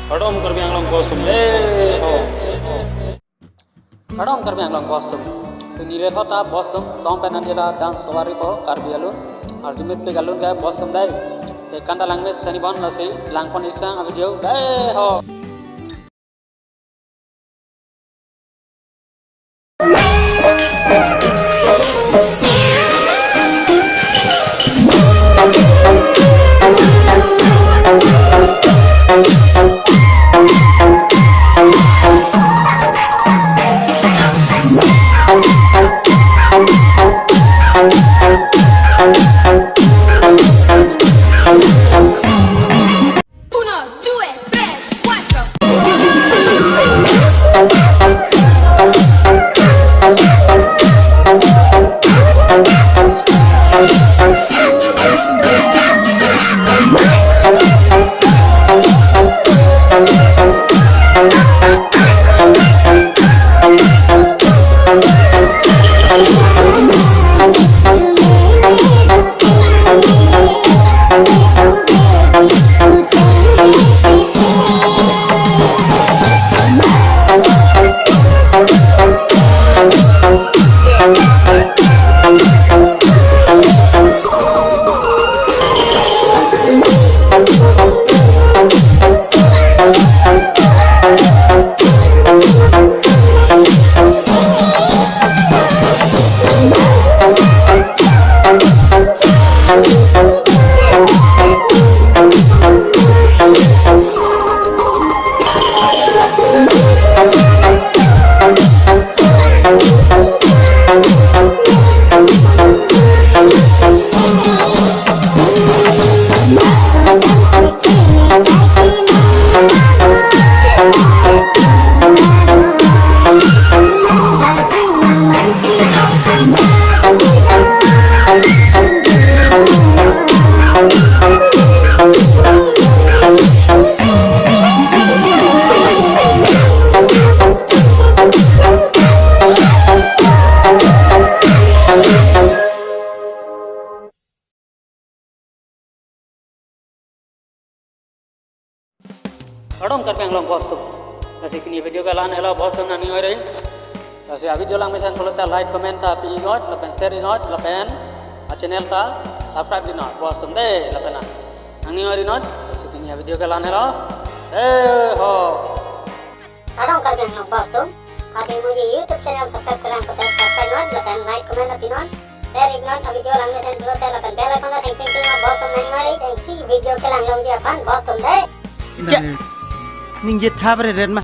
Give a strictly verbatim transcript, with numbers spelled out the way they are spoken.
Kardom Karbi Anglong bostum. Eh, ho. Kardom Karbi Anglong bostum. Pini le thot ta bostum tong pen nangji la dance kawari po Karbi Anglong. Arjumit pe galun ga bostum dai. Te kanta langme seni bon lasi langpon iksang a video dai ho. Uno, due, tres, cuatro. Kardom Karbi Anglong bostum. Lasi pini video ke la-an helo bostum, nangning oi ri. Lasi a video langmesen pulote like, comment ta pi-ik noi, lapen share-ik noi, lapen a channel ta subscribe-ik noi bostum dei, lapen nangning oi ri noi. Lasi pini a video ke la-an helo. Eh ho. Kardom Karbi Anglong bostum. Kardom, muji YouTube channel subscribe kelang pute subscribe noi, lapen like, comment ta pi noi, share-ik noi, a video langmesen pulote lapen bell icon ta ting ting ting noi bostum, nangning oi ri, jeng si video kelang longji aphan bostum dei. Ke, ningje thabre ren ma.